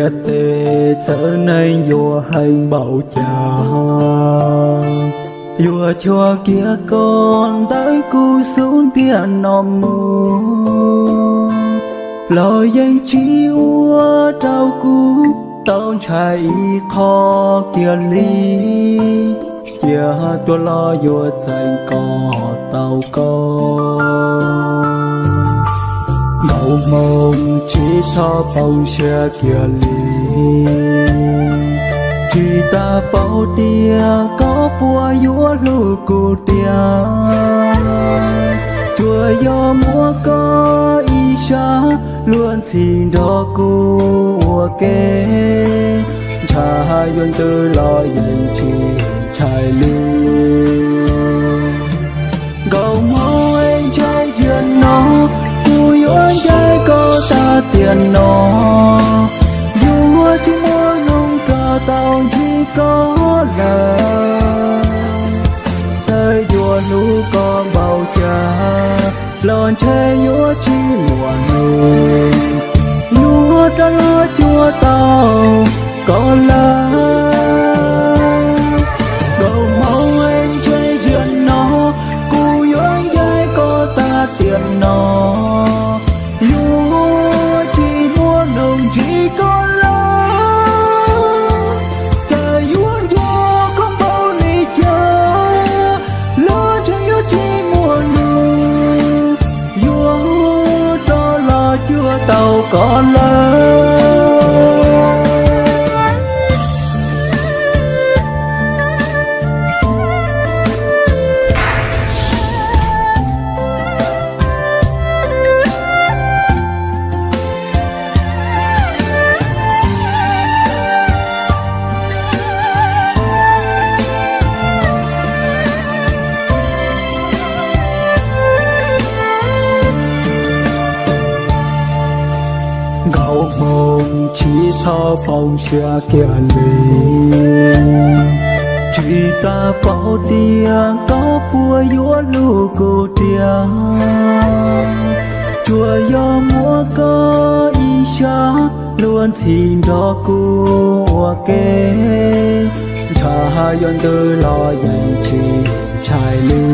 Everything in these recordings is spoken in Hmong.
Tes txawv neeg yuav heev npaum cas, yuav cuag kiag koj ntawm kuv xub ntiag no mus, los yeej tsis ua rau kuv tau ntshai ib qho kiag li. Cia tuaj los yuav txeeb kom tau koj. Npaum hmoov tsis txhob poob siab kiag li. Tsis tas paub tias koj puas yuav hlub kuv tiag. Tsuas yog muaj koj ib sab luag ntxhi nrog kuv ua ke, ntshai yuav ntws los yeej tsis ntshai li. Nkaus hmo es ntshe ziag no, kuv yuav ncaim koj tag tiam no. Yuav tsis muaj hnub rov tau ntsib koj lawm. Txawm yuav hlub koj npaum cas, los ntshe yuav tsis muaj hnub yuav rov los cuag tau koj lawm. Nkaus hmo es ntshe ziag no, kuv yuav ncaim koj tag tiam no. Yuav tsis muaj hnub ntsib koj lawm. Txawm yuav nco koj npaum li cas, los ntshe yuav tsis muaj hnub yuav rov los cuag tau koj lawm. Nkaus hmoov tsis txhob poob siab kiag li. Tsis tas paub tias koj puas yuav hlub kuv tiag. Tsuas yog muaj koj ib sab luag ntxhi nrog kuv ua ke, ntshai yuav ntws los yeej tsis ntshai li.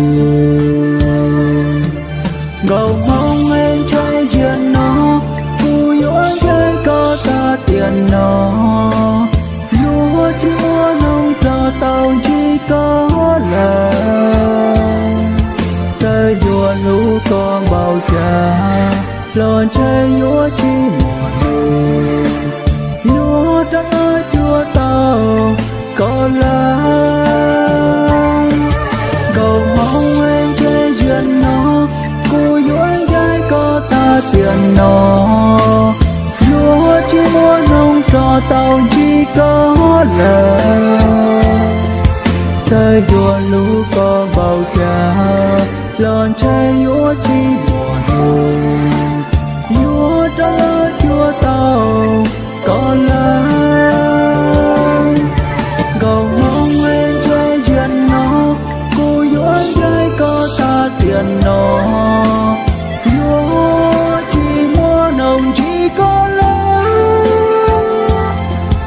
Nkaus hmo es ntshe ziag no, kuv yuav ncaim koj tag tiam no. Yuav tsis muaj hnub rov tau ntsib koj lawm. Txawm yuav hlub koj npaum cas, los ntshe yuav tsis muaj hnub yuav rov los cuag tau koj lawm. Nkaus hmo es ntshe ziag no, kuv yuav ncaim koj tag tiam no. Yuav tsis muaj hnub rov tau ntsib koj lawm. Txawm yuav hlub koj npaum cas, los ntshe yuav tsis muaj hnub yuav rov los cuag tau koj lawm. Nkaus hmo es ntshe ziag no, kuv yuav ncaim koj tag tiam no. Yuav tsis muaj hnub ntsib koj lawm.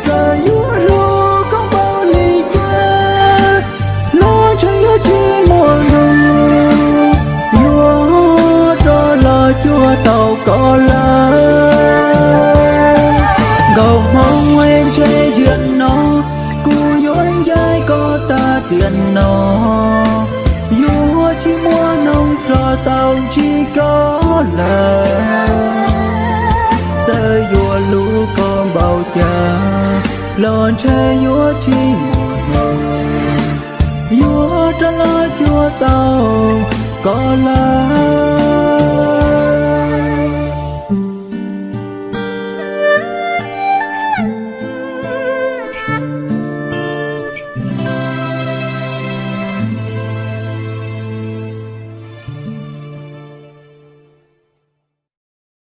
Txawm yuav hlub koj npaum li cas, los ntshe yuav tsis muaj hnub yuav rov los cuag tau koj lawm. Nkaus hmo es ntshe ziag no, kuv yuav ncaim koj tag tiam no. Yuav tsis muaj hnub rov tau ntsib koj lawm. Txawm yuav hlub koj npaum cas, los ntshe yuav tsis muaj hnub yuav rov los cuag tau koj lawm.